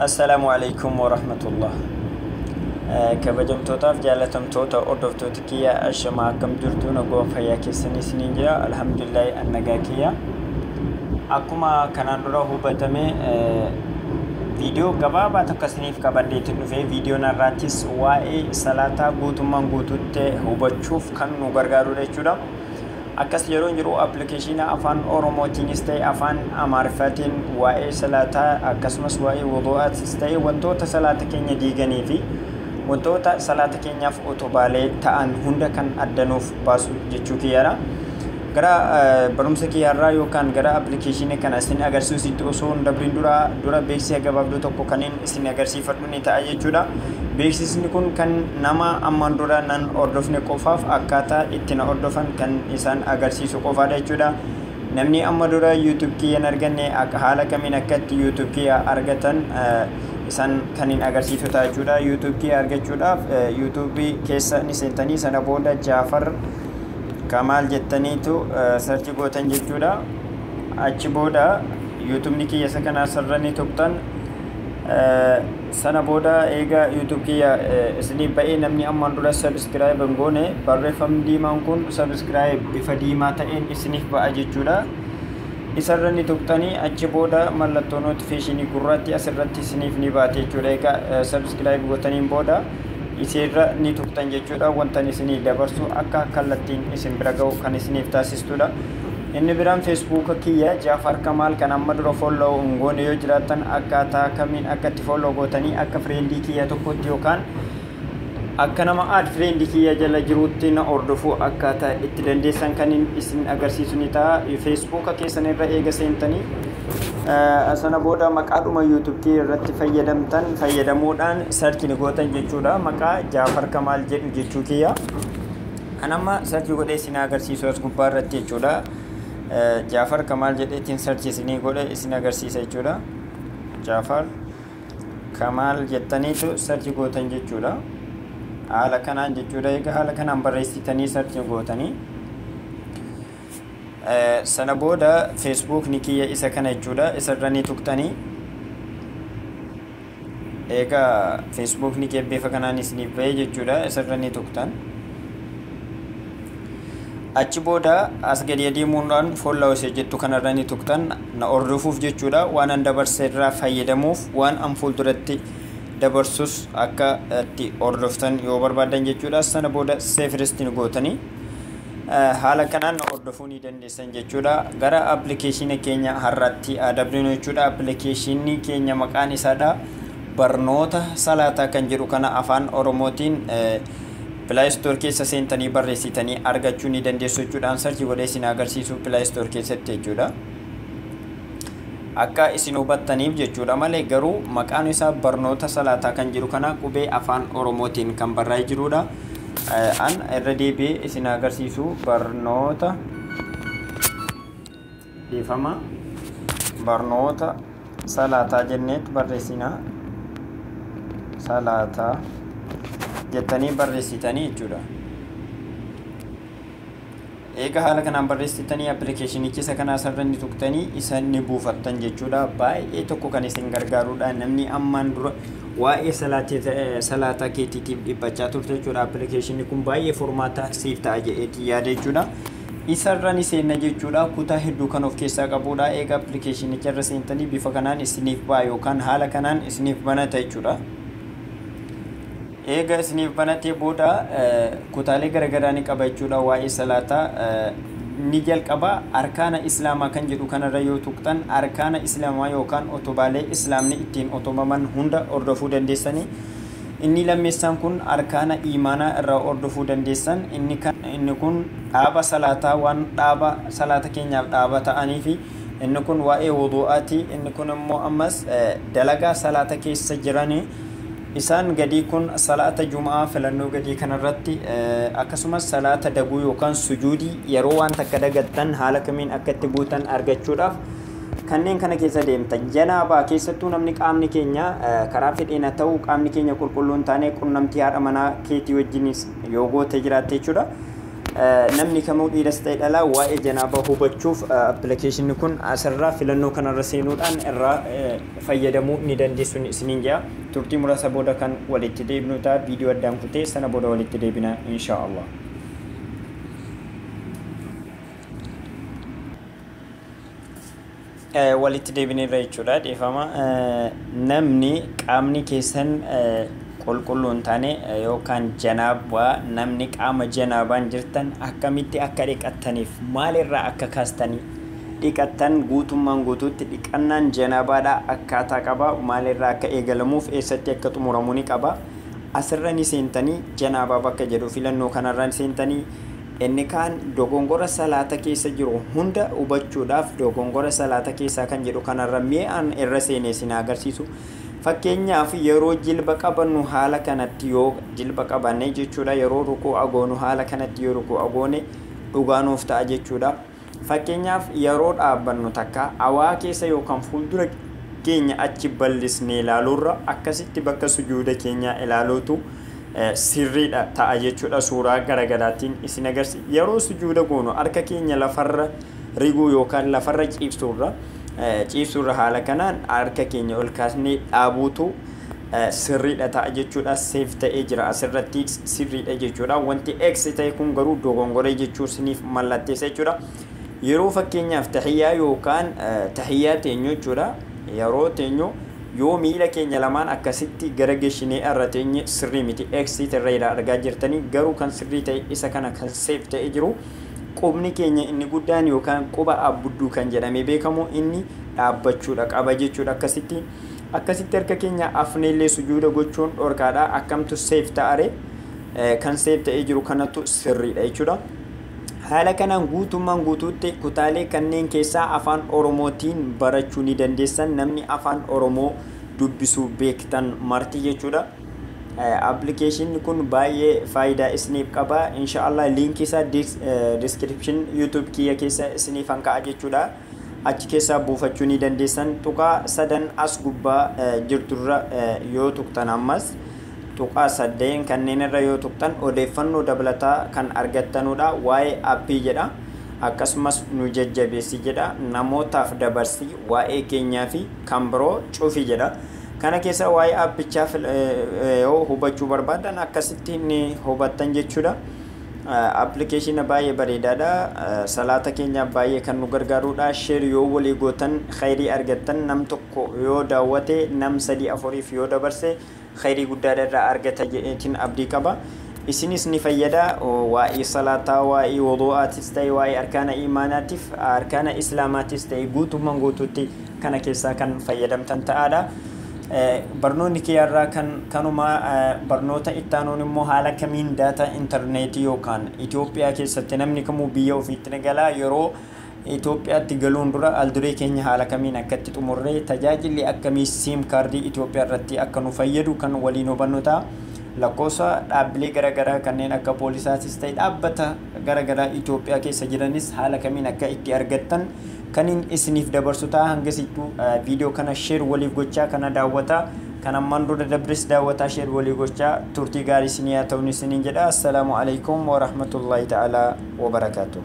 Assalaamu alaikum warahmatullah. Kabajamtootaaf jaalatamtoota hordoftoota kiyya, ashamaa, akkam jirtu? Nagaa fayyaa keessanii isiniin jira. Alhamdulillahi, an nagaa kiyya. Akkuma kanaan dura hubatame, viidiyoo gabaabaa tokko isiniif qabadheetiin dhufe. Viidiyoon har'aattis waa'ee salaataa guutummaan guutuutti hubachuuf kan nu gargaarudha jechuudha. Akkas yeroo jiru appilikeeshina afaan Oromootiinis ta'e afaan Amaariffaatiin waa'ee salaataa, akkasumas waa'ee wudu'aatis ta'e wantoota salaata keenya diiganii fi wantoota salaata keenyaaf utubaalee ta'an hunda kan addanuuf baasu jechuu kiyyaadha. Gara barumsa kiyyaarraa yookaan gara appilikeeshinii kana isin agarsiisutti osoo hin dabrin dura beeksisa gabaabduu tokko kan isin agarsiifadhu ni ta'a jechuudha. Beeksisni kun kan nama ammaan dura nan hordofne qofaaf akkaataa itti na hordofan kan isaan agarsiisu qofaadha jechuudha. Namni amma dura YouTube kiyya hin arganne haala kamiin akka itti YouTube kiyya argatan isaan kan hin agarsiisu ta'a jechuudha. YouTube kiyya argachuudhaaf YouTube keessa ni seentanii, sana booda Jaafar Kamaal jettaniitu search gootan jechuudha. Achi booda YouTubeni kiyya isa kanaa sarara ni tuqxan. Sana booda eega YouTube kiyya isinii ba'ee, namni ammaan dura subscribe hin goone barreeffamni diimaan kun subscribe bifa diimaa ta'een isiniif ba'a jechuudha. Isarra ni tuqxanii, achi booda mallattoo notificationii gurraatti asirratti isiniif ni baate jechuudha. Egaa subscribe gootaniin booda iseerra ni tuqxan jechuudha. Wantan isinii dabarsu akka kallattiin isin bira ga'u kan isiniif taasistudha. Inni biraan Facebooka kiyya Jaafar Kamaal kan amma dura follow hin goone yoo jiraattan, akkaataa kamiin akka itti follow gootanii akka friendii kiyya tokkotti yookaan akka nama add friendii kiyya jala jirutti na hordofuu akkaataa itti dandeessan kan isin agarsiisu ni ta'a. Facebooka keessan irra eega seentanii, sana booda maqaadhuma YouTube kiyya irratti fayyadamtan fayyadamuudhaan search ni gootan jechuudha. Maqaa Jaafar Kamaal jedhu jechuu kiyya. Kan amma search godhee isin agarsiisu as gubbaa irratti jechuudha. Jaafar Kamaal jedheetiin search isinii godhe isin agarsiisa jechuudha. Jaafar Kamaal jettaniitu search gootan jechuudha. Haala kanaan jechuudha. Egaa haala kanaan barreessitanii search gootanii, sana booda Facebookni kiyya isa kana jechuudha. Isarra ni tuqxanii. Egaa Facebookni kiyya bifa kanaan isiniif bahee jechuudha. Isarra ni tuqxan. Achi booda as gadi adeemuudhaan follow ishee jettu kanarra ni tuqxan, na hordofuuf jechuudha. Waan an dabarse irraa fayyadamuuf, waan an fuulduratti dabarsus akka itti hordoftan yoo barbaadan jechuudha. Sana booda see first ni gootanii haala kanaan na hordofuu ni dandeessan jechuudha. Gara appilikeeshina keenya har'aatti dabrinu jechuudha. Appilikeeshinii keenya maqaan isaadha barnoota salaataa kan jedhu kana afaan Oromootiin Play Store keessa seentanii barreessitanii argachuu ni dandeessu jechuudhaan search godhee isin agarsiisu Play Store keessatti jechuudha. Akka isin hubattaniif jechuudha malee, garuu maqaan isaa barnoota salaataa kan jiru kana qubee afaan Oromootiin kan barraa'ee jirudha. An irra deebi'ee isin agarsiisu, barnoota, dhiifama, barnoota salaataa jenneet barreessina. Salaataa jettanii barreessitanii jechuudha. Egaa haala kanaan barreessitanii appilikeeshinicha isa kanaa sarara ni tuqxanii isa ni buufattan jechuudha. Baay'ee tokko kan isin gargaarudha. Namni ammaan dura waa'ee salaataa keetiitiif dhiphachaa turte jechuudha. Appilikeeshinni kun baay'ee furmaata siif ta'a jedheetii yaada jechuudha. Isarra ni seenna jechuudha. Kutaa hedduu kan of keessaa qabudha. Egaa appilikeeshinicha irra seentanii bifa kanaan isiniif ba'a yookaan haala kanaan isiniif banata jechuudha. Eega isiniif banatee booda kutaalee garaagaraa ni qaba jechuudha. Waa'ee salaataa ni jalqaba. Arkaana islaamaa kan jedhu kanarra yoo tuqxan, arkaana islaamaa yookaan utubaalee islaamni ittiin utubaman hunda hordofuu dandeessanii. Inni lammeessaan kun arkaana imaanaa irraa hordofuu dandeessan. Inni kun dhaaba salaataa, waan dhaaba salaata keenyaaf dhaaba ta'anii fi inni kun waa'ee wudu'aati. Inni kun immoo ammas dalagaa salaata keessa jiranii. Isaan gadii kun salaata Jum'aa filannoo gadii kanarratti, akkasumas salaata daguu yookaan sujuudii, yeroo waan takka dagattan haala kamiin akka itti guutan argachuudhaaf kanneen kana keessa deemtan. Janaabaa keessattuu namni qaamni keenya karaa fedheen haa ta'u qaamni keenya qulqulluu hin taane qunnamtii haadha manaa keetii wajjinis yoo goote jiraatte jechuudha. Namni kamuu dhiiras ta'e dhalaa waa'ee janaabaa hubachuuf appilikeeshinni kun asirraa filannoo kanarra seenuudhaan irraa fayyadamuu ni dandeessu isiniin jedha. Turtii muraasa booda kan walitti deebinu ta'a. Viidiyoo addaan kutee sana booda walitti deebina insha Allah. Walitti deebineerra jechuudha dhiifama. Namni qaamni keessan qulqulluu hin taane yookaan janaabaa, namni qaama janaabaan jirtan akkamitti akka dhiqattaniif maalirraa akka kaastanii dhiqattan, guutummaan guutuutti dhiqannaan janaabaadhaa akkaataa qaba, maalirraa akka eegalamuuf eessatti akka xumuramu ni qaba. Asirra ni seentanii, janaabaa bakka jedhu filannoo kanarra ni seentanii, inni kaan dogongora salaata keessa jiru hunda hubachuudhaaf dogongora salaata keessaa kan jedhu kanarra mi'aan irra seenee isin agarsiisu. Fakkeenyaaf yeroo jilba qabannu haala kanatti yoo jilba qabanne jechuudha, yeroo rukuu agoonu haala kanatti yoo rukuu agoone dhugaanuuf ta'a jechuudha. Fakkeenyaaf yeroo dhaabbannu takka awaa keessa yookaan fuuldura keenya achi bal'isnee ilaaluurra akkasitti bakka sujuuda keenyaa ilaaluutu sirriidha ta'a jechuudha. Suuraa garagaraatiin isin agarsiisa. Yeroo sujuuda goonu harka keenya lafarra riguu yookaan lafarra ciibsuurra haala kanaan harka keenya ol kaasnee dhaabuutu sirriidha ta'a jechuudha. Safe ta'ee jira asirratti, sirriidha jechuudha. Wanti X ta'e kun garuu dogongoree jechuu isiniif mallatteessa jechuudha. Yeroo fakkeenyaaf tahiyyaa yookaan tahiyyaa teenyu jechuudha. Yeroo teenyu yoo miila keenya lamaan akkasitti gara geshinee irra teenye sirrii miti. X irra argaa jirtanii, garuu kan sirrii ta'e isa kana, kan safe ta'e jiru qubni keenya inni guddaan yookaan quba abbudduu kan jedhamee beekamu inni dhaabbachuudha qaba jechuudha. Akkasitti harka keenya afneellee sujuuda gochuun dhorkaadha. Akkamtu safe ta'are? Kan safe ta'ee jiru kanatu sirriidha jechuudha. Haala kanaan guutummaan guutuutti kutaalee kanneen keessaa afaan Oromootiin barachuu ni dandeessan, namni afaan Oromoo dubbisuu beektan marti jechuudha. Appilikeeshinni kun baay'ee faayidaa isiniif qaba. Inshaallah liinkii isaa description YouTube kiyya keessa isiniif hanka'a jechuudha. Achi keessaa buufachuu ni dandeessan. Tuqaa sadan as gubbaa jirturra yoo tuqxan, ammas tuqaa saddeen kanneen irra yoo tuqxan odeeffannoo dabalataa kan argattanudha. Waa'ee aappii jedha. Akkasumas nu jajjabeessi jedha. Namootaaf dabarsi, waa'ee keenyaa fi kan biroo cufi jedha. Kana keessa waa'ee aappichaa yoo hubachuu barbaadan akkasitti ni hubattan jechuudha. Appilikeeshina baay'ee bareedaadha. Salaata keenyaaf baay'ee kan nu gargaarudha. Share yoo walii gootan khayrii argattan. Nam tokko yoo daawwate nam sadii afuriif yoo dabarse khayrii guddaadha irraa argata jedheetiin abdii qaba. Isinis ni fayyada. Waa'ee salaataa, waa'ee wudu'aatis ta'e, waa'ee arkaana imaanaatiif arkaana islaamaatis ta'e guutummaan guutuutti kana keessaa kan fayyadamtan ta'aadha. Barnoonni kiyyaarraa kan kanuma. Barnoota ittaanuun immoo haala kamiin daataa intarneetii yookaan Itoophiyaa keessatti namni kamuu biyya ofiitti ni galaa, yeroo Itoophiyaatti galuun dura alduree keenya haala kamiin akkatti xumurree tajaajilli akkamii SIM kaardii Itoophiyaa irratti akka nu fayyadu kan waliin hubannu ta'a. Lakkoofsa dhaabbilee garaagaraa kanneen akka poolisaatis ta'e dhaabbata garaagaraa Itoophiyaa keessa jiranis haala kamiin akka itti argattan kaniin isiniif dabarsu ta'a. Hangasittuu viidiyoo kana share waliif gochaa, kana daawwataa, kan ammaan dura dabres daawwataa, share walii gochaa, turtii gaarii isinii haa ta'uun isiniin jedha. Assalaamu alaikum wa rahmatullahi ta'ala wa barakaatuh.